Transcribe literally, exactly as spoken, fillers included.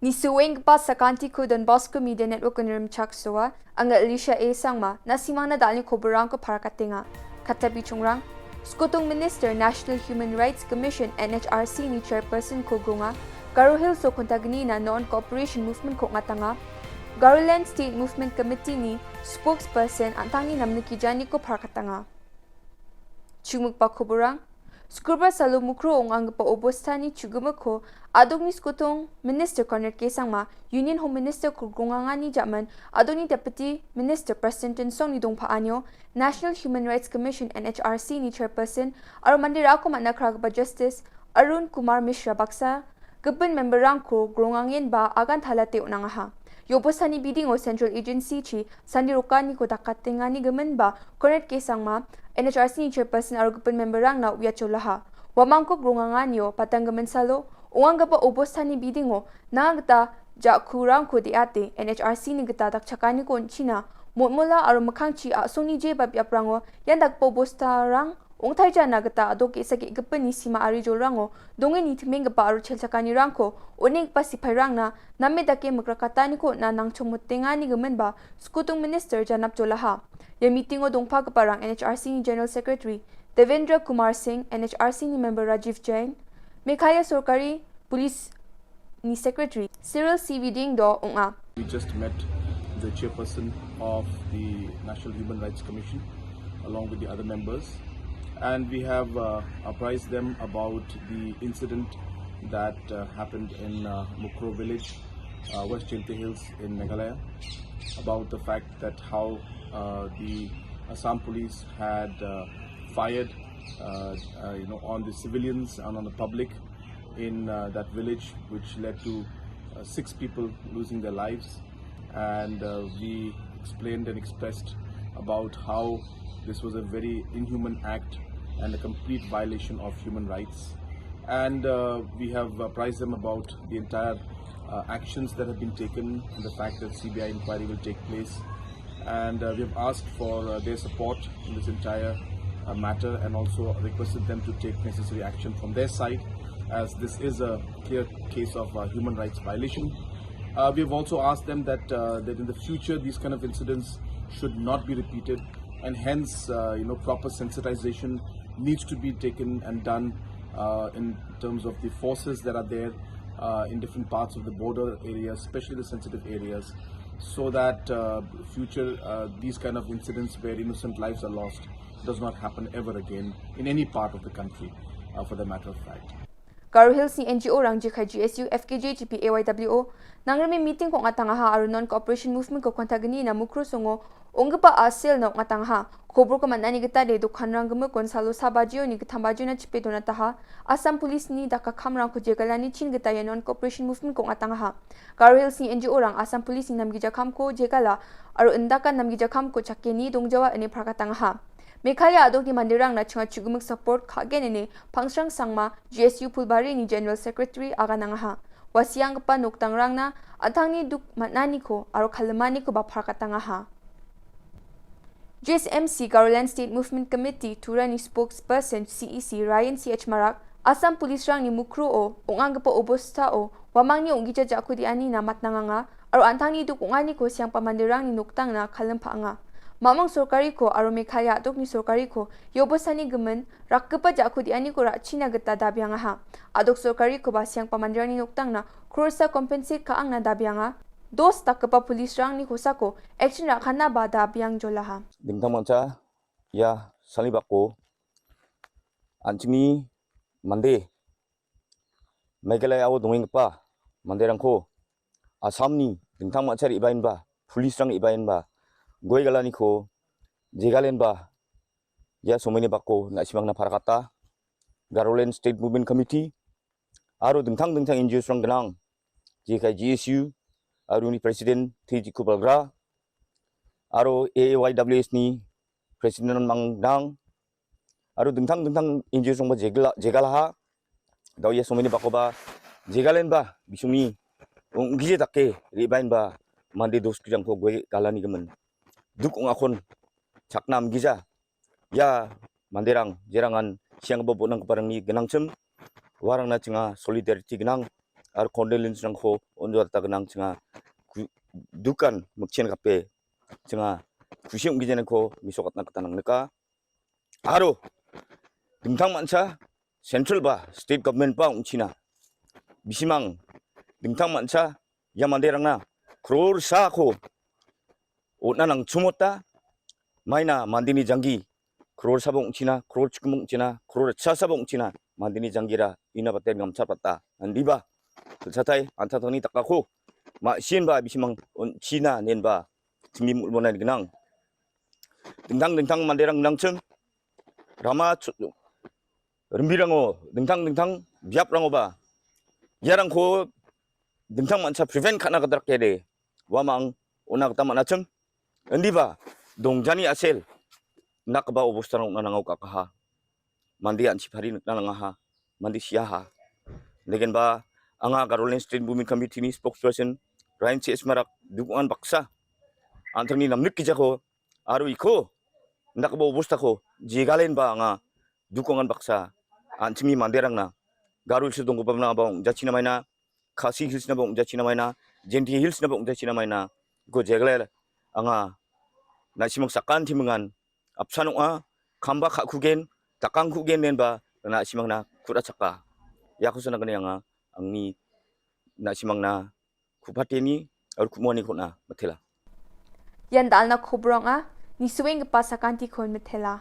Nisuenggipa sakantiko Don Bosco Media Network-ni rimchaksoa, anga Alicia A. Sangma, nasimangna dalni koborangko parakatenga. Katabi chungrang, Skutung Minister, National Human Rights Commission, N H R C ni chairperson ko grunga, Garo Hills o kontagnina non-cooperation movement ko ngatanga, Garoland State Movement Committee ni spokesperson an·tangni namnikijani ko parakatanga. Chumukba koborang, Skurbar salo Mukroh ong·anggipa obostani chugimikko adokni skotong Minister Conrad K Sangma, Union Home Minister ko grongangani jaman adokni Deputy Minister Prestone Tynsong ni dongpa·anio National Human Rights Commission, N H R C ni chairperson aro mande rako man·a kragipa Justice Arun Kumar Mishra baksa gipin memberrangko grongangenba agan talate on·angaha. Iobostani bidingo Central Agency chi sandi rokaniko dakatengani giminba Conrad K Sangma, N H R C ni chairperson aro gipin memberrangna uiacholaha. Uamangko gronganganio patanggimin salo, ong·anggipa obostani bidingo nang gita ja·kurangko de·ate N H R C ni gita dakchakaniko on·china, motmola aro mikkangchi a·songni jeba biaprango ian dakgipa obostarang ong·taijana gita adok ge·sa ge·gipinni sima ari jolrango donge nitimenggipa aro chelchakanirangko on·enggipa sipairangna name dake mikrakataniko on·na nangchongmotenganigiminba Skutung Minister janapjolaha. Ia mitingo dongpagiparang N H R C ni General Secretary Devendra Kumar Singh, N H R C ni member Rajiv Jain, Meghalaya Sorkari Police ni Secretary Cyril C Viding do ong·a. We just met the chairperson of the National Human Rights Commission along with the other members, and we have uh, apprised them about the incident that uh, happened in uh, Mukroh village, uh, West Jaintia Hills in Meghalaya, about the fact that how uh, the Assam police had uh, fired uh, uh, you know, on the civilians and on the public in uh, that village, which led to uh, six people losing their lives. And uh, we explained and expressed about how this was a very inhuman act and a complete violation of human rights. And uh, we have apprised them about the entire uh, actions that have been taken and the fact that C B I inquiry will take place. And uh, we have asked for uh, their support in this entire uh, matter and also requested them to take necessary action from their side, as this is a clear case of uh, human rights violation. Uh, we have also asked them that uh, that in the future these kind of incidents should not be repeated, and hence uh, you know, proper sensitization needs to be taken and done uh, in terms of the forces that are there uh, in different parts of the border areas, especially the sensitive areas, so that uh, future uh, these kind of incidents where innocent lives are lost does not happen ever again in any part of the country, uh, for the matter of fact. Garo Hills ni N G O rang jekai G S U, F K J G P, A Y W O nangrime meeting ko ong·atangaha aro non-cooperation movement ko kontagnina Mukroh songo ong·gipa a·selna ong·atangaha. Koborko man·ani gita de dokanrang gimikon salo sa bajioni gittam bajiona chipe donataha. Assam Police ni dakakamrangko jegalani chin gita ia non-cooperation movement ko ong·atangaha. Garo Hills ni N G O rang Assam Police ni namgijakamko jegala aro indaka namgijakamko chakeni dongjawa ine prakatangaha. Meghalaya adokni manderangna chinga chugimik support ka·gen ine Pangsrang Sangma, G S U Phulbarini General Secretary aganangaha. Ua sianggipa nokdangrangna an·tangni duk man·aniko aro kalimanikoba parkatangaha. G S M C Garoland State Movement Committee Turani spokesperson C E C Ryan C H Marak, Assam Police-rangni Mukroh-o ong·anggipa obostao uamangni ong·gija jako de·anina matnanganga aro an·tangni duk ong·aniko siangpa manderangni nokdangna kalim pa·anga. Ma·mung sorkariko aro Meghalaya adokni sorkariko ia obostani gimin rakgipa jako de·aniko ra·china gita dabiangaha. Adok sorkarikoba siangpa manderangni nokdangna croresa compensate ka·angna dabianga. Dos dakgipa police-rangni kosako action ra·kanaba dabiangjolaha. Dingtangmancha ia salibako an·chingni mande Meghalaya-o dongenggipa manderangko Assamni dingtangmancha re·baenba, police-rang re·baenba, guegalaniko jegalenba ia somoini bako na·simangna parakata. Garoland State Movement Committee aro dingtang dingtang N G Os-rang gnang, jekai G S U aro uni President T J Kubalgra aro A A Y W S ni President-rang gnang, aro dingtang dingtang N G Os-rangba jegla-, jegalaha. Dao ia somoini bakoba jegalenba bisongni ong·gije dake re·baenba mande dos gijangko gue galanigimin duk ong·akon chakna amgija. Ia manderang jerangan sianggipa bo·nanggiparangni gnangchim, uarangna chinga solidarity gnang. aro condolence-rangko on·joatna gnang chinga gu-, dukan mikchen gape chinga kusi ong·gijaniko mesokatna gita nangnika. Aro dingtang mancha central ba state government ba ong·china bisimang dingtang mancha ia manderangna crore sako on·na nangchumota, maina mandeni janggi crore saba ong·china, crore chikimo ong·china, crore ritsa saba ong·china, mandeni janggirang ina bate gamcha pata. Indiba kilsatai antatoni dakako ma·sienba bisimang on·china inenba tingni mulmona gnang. Dingtang dingtang manderang gnangchim rama chu-, rimbirango, dingtang dingtang biaprangoba iarangko dingtang mancha prevent ka·na gita rakede uamang on·na gita man·achim. Indiba dongjani a·sel nakgipa obostarang ong·na nangao ka·aha. Mande an·chipari nikna nangaha. Mande siaha. Legenba anga Garoland State Women Committee-ni spokesperson Ryan C S Marak dukongan baksa an·tangni namnik gijako aro iko indakgipa obostako jegalenba anga dukongan baksa an·chingni manderangna Garo Hills-o donggipamnaba ong·jachina maina, Khasi Hills-naba ong·jachina maina, Jaintia Hills-naba ong·jachina maina, iko jegale anga na·simang sakantimingan apsan ong·a, kamba ka·kugen, dakangkugen inenba na·simangna ku·rachaka. Iako sanagni anga angni na·simangna ku·pateni aro ku·moaniko on·a mitela. Ian dalna kobrong·a, nisuenggipa sakantikon mitela.